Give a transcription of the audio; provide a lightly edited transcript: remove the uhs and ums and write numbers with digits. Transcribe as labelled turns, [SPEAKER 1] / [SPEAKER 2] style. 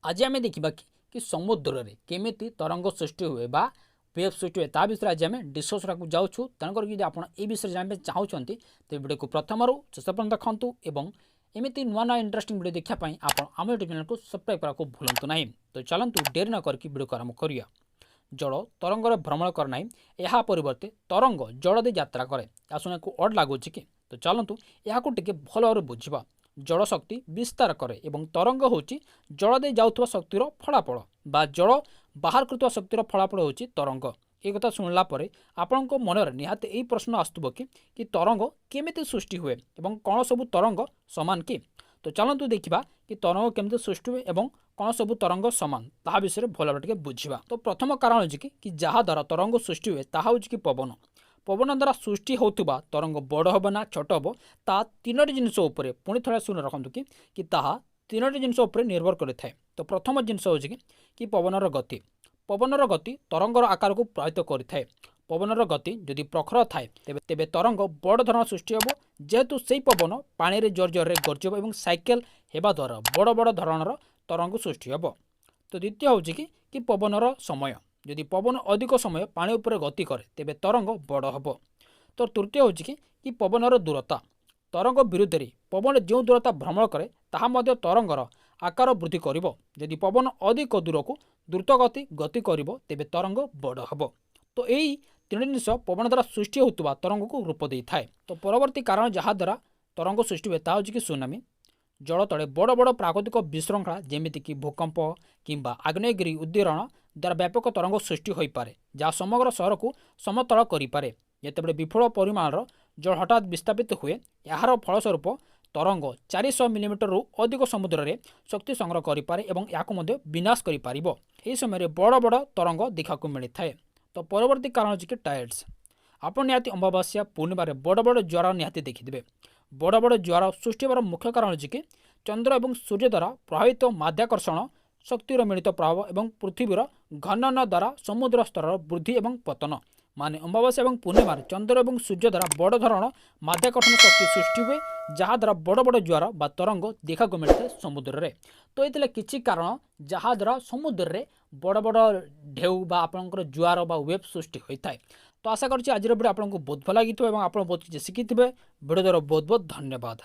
[SPEAKER 1] ଆଜି ଆମେ ଦେଖିବା କି ସମୁଦ୍ରରେ କେମିତି ତରଙ୍ଗ ସୃଷ୍ଟି ହୁଏ ବା ୱେଭ୍ ସୃଷ୍ଟି ହୁଏ, ତା ବିଷୟରେ ଆଜି ଆମେ ଡିସ୍କସ୍ କରିବାକୁ ଯାଉଛୁ। ତେଣୁକରି ଯଦି ଆପଣ ଏ ବିଷୟରେ ଜାଣିବା ପାଇଁ ଚାହୁଁଛନ୍ତି, ତେବେ ଭିଡ଼ିଓକୁ ପ୍ରଥମରୁ ଶେଷ ପର୍ଯ୍ୟନ୍ତ ଦେଖନ୍ତୁ ଏବଂ ଏମିତି ନୂଆ ନୂଆ ଇଣ୍ଟରେଷ୍ଟିଂ ଭିଡ଼ିଓ ଦେଖିବା ପାଇଁ ଆପଣ ଆମ ୟୁଟ୍ୟୁବ୍ ଚ୍ୟାନେଲକୁ ସବସ୍କ୍ରାଇବ୍ କରିବାକୁ ଭୁଲନ୍ତୁ ନାହିଁ। ତ ଚାଲନ୍ତୁ, ଡେରି ନ କରିକି ଭିଡ଼ିଓକୁ ଆରମ୍ଭ କରିବା। ଜଳ ତରଙ୍ଗରେ ଭ୍ରମଣ କରେ ନାହିଁ, ଏହା ପରିବର୍ତ୍ତେ ତରଙ୍ଗ ଜଳ ଦେଇ ଯାତ୍ରା କରେ। ଏହା ଶୁଣିବାକୁ ଅଡ୍ ଲାଗୁଛି କି? ତ ଚାଲନ୍ତୁ, ଏହାକୁ ଟିକେ ଭଲ ଭାବରେ ବୁଝିବା। ଜଳ ଶକ୍ତି ବିସ୍ତାର କରେ ଏବଂ ତରଙ୍ଗ ହେଉଛି ଜଳ ଦେଇ ଯାଉଥିବା ଶକ୍ତିର ଫଳାଫଳ ବା ଜଳ ବାହାର କରୁଥିବା ଶକ୍ତିର ଫଳାଫଳ ହେଉଛି ତରଙ୍ଗ। ଏ କଥା ଶୁଣିଲା ପରେ ଆପଣଙ୍କ ମନରେ ନିହାତି ଏହି ପ୍ରଶ୍ନ ଆସୁଥିବ କି ତରଙ୍ଗ କେମିତି ସୃଷ୍ଟି ହୁଏ ଏବଂ କ'ଣ ସବୁ ତରଙ୍ଗ ସମାନ କି? ତ ଚାଲନ୍ତୁ ଦେଖିବା କି ତରଙ୍ଗ କେମିତି ସୃଷ୍ଟି ହୁଏ ଏବଂ କ'ଣ ସବୁ ତରଙ୍ଗ ସମାନ, ତାହା ବିଷୟରେ ଭଲ ଭାବରେ ଟିକେ ବୁଝିବା। ତ ପ୍ରଥମ କାରଣ ହେଉଛି କି ଯାହାଦ୍ୱାରା ତରଙ୍ଗ ସୃଷ୍ଟି ହୁଏ, ତାହା ହେଉଛି କି ପବନ। ପବନ ଦ୍ୱାରା ସୃଷ୍ଟି ହେଉଥିବା ତରଙ୍ଗ ବଡ଼ ହେବ ନା ଛୋଟ ହେବ, ତାହା ତିନୋଟି ଜିନିଷ ଉପରେ, ପୁଣି ଥରେ ଶୁଣି ରଖନ୍ତୁ କି ତାହା ତିନୋଟି ଜିନିଷ ଉପରେ ନିର୍ଭର କରିଥାଏ। ତ ପ୍ରଥମ ଜିନିଷ ହେଉଛି କି ପବନର ଗତି। ପବନର ଗତି ତରଙ୍ଗର ଆକାରକୁ ପ୍ରଭାବିତ କରିଥାଏ। ପବନର ଗତି ଯଦି ପ୍ରଖର ଥାଏ, ତେବେ ତରଙ୍ଗ ବଡ଼ ଧରଣ ସୃଷ୍ଟି ହେବ, ଯେହେତୁ ସେଇ ପବନ ପାଣିରେ ଜୋର ଜୋରରେ ଗର୍ଜିବ ଏବଂ ସାଇକେଲ ହେବା ଦ୍ୱାରା ବଡ଼ ବଡ଼ ଧରଣର ତରଙ୍ଗ ସୃଷ୍ଟି ହେବ। ତ ଦ୍ୱିତୀୟ ହେଉଛି କି ପବନର ସମୟ। ଯଦି ପବନ ଅଧିକ ସମୟ ପାଣି ଉପରେ ଗତି କରେ, ତେବେ ତରଙ୍ଗ ବଡ଼ ହେବ। ତ ତୃତୀୟ ହେଉଛି କି ପବନର ଦୂରତା। ତରଙ୍ଗ ବିରୁଦ୍ଧରେ ପବନ ଯେଉଁ ଦୂରତା ଭ୍ରମଣ କରେ, ତାହା ମଧ୍ୟ ତରଙ୍ଗର ଆକାର ବୃଦ୍ଧି କରିବ। ଯଦି ପବନ ଅଧିକ ଦୂରକୁ ଦ୍ରୁତ ଗତି କରିବ, ତେବେ ତରଙ୍ଗ ବଡ଼ ହେବ। ତ ଏଇ ତିନୋଟି ଜିନିଷ ପବନ ଦ୍ୱାରା ସୃଷ୍ଟି ହେଉଥିବା ତରଙ୍ଗକୁ ରୂପ ଦେଇଥାଏ। ତ ପରବର୍ତ୍ତୀ କାରଣ ଯାହାଦ୍ୱାରା ତରଙ୍ଗ ସୃଷ୍ଟି ହୁଏ, ତାହା ହେଉଛି କି ସୁନାମି। ଜଳ ତଳେ ବଡ଼ ବଡ଼ ପ୍ରାକୃତିକ ବିଶୃଙ୍ଖଳା, ଯେମିତିକି ଭୂକମ୍ପ କିମ୍ବା ଆଗ୍ନେୟଗିରି ଉଦ୍ଗୀରଣ ଦ୍ୱାରା ବ୍ୟାପକ ତରଙ୍ଗ ସୃଷ୍ଟି ହୋଇପାରେ, ଯାହା ସମଗ୍ର ସହରକୁ ସମତଳ କରିପାରେ। ଯେତେବେଳେ ବିପୁଳ ପରିମାଣର ଜଳ ହଠାତ୍ ବିସ୍ଥାପିତ ହୁଏ, ଏହାର ଫଳସ୍ୱରୂପ ତରଙ୍ଗ 400 ମିଲିମିଟରରୁ ଅଧିକ ସମୁଦ୍ରରେ ଶକ୍ତି ସଂଗ୍ରହ କରିପାରେ ଏବଂ ଏହାକୁ ମଧ୍ୟ ବିନାଶ କରିପାରିବ। ଏହି ସମୟରେ ବଡ଼ ବଡ଼ ତରଙ୍ଗ ଦେଖିବାକୁ ମିଳିଥାଏ। ତ ପରବର୍ତ୍ତୀ କାରଣ ହେଉଛି କି ଟାଇଡ୍ସ। ଆପଣ ନିହାତି ଅମାବାସ୍ୟା, ପୂର୍ଣ୍ଣିମାରେ ବଡ଼ ବଡ଼ ଜୁଆର ନିହାତି ଦେଖିଥିବେ। ବଡ଼ ବଡ଼ ଜୁଆର ସୃଷ୍ଟି ହେବାର ମୁଖ୍ୟ କାରଣ ହେଉଛି କି ଚନ୍ଦ୍ର ଏବଂ ସୂର୍ଯ୍ୟ ଦ୍ୱାରା ପ୍ରଭାବିତ ମାଧ୍ୟାକର୍ଷଣ ଶକ୍ତିର ମିଳିତ ପ୍ରଭାବ ଏବଂ ପୃଥିବୀର ଘୂର୍ଣ୍ଣନ ଦ୍ୱାରା ସମୁଦ୍ର ସ୍ତରର ବୃଦ୍ଧି ଏବଂ ପତନ। ମାନେ ଅମାବାସ୍ୟା ଏବଂ ପୂର୍ଣ୍ଣିମାରେ ଚନ୍ଦ୍ର ଏବଂ ସୂର୍ଯ୍ୟ ଦ୍ୱାରା ବଡ଼ ଧରଣର ମାଧ୍ୟାକର୍ଷଣ ଶକ୍ତି ସୃଷ୍ଟି ହୁଏ, ଯାହାଦ୍ୱାରା ବଡ଼ ବଡ଼ ଜୁଆର ବା ତରଙ୍ଗ ଦେଖିବାକୁ ମିଳିଥାଏ ସମୁଦ୍ରରେ। ତ ଏ ଥିଲା କିଛି କାରଣ ଯାହାଦ୍ୱାରା ସମୁଦ୍ରରେ ବଡ଼ ବଡ଼ ଢେଉ ବା ଆପଣଙ୍କର ଜୁଆର ବା ୱେଭ୍ ସୃଷ୍ଟି ହୋଇଥାଏ। ତ ଆଶା କରୁଛି ଆଜିର ଭିଡ଼ିଓ ଆପଣଙ୍କୁ ବହୁତ ଭଲ ଲାଗିଥିବ ଏବଂ ଆପଣ ବହୁତ କିଛି ଶିଖିଥିବେ। ଭିଡ଼ିଓ ଦ୍ୱାରା ବହୁତ ବହୁତ ଧନ୍ୟବାଦ।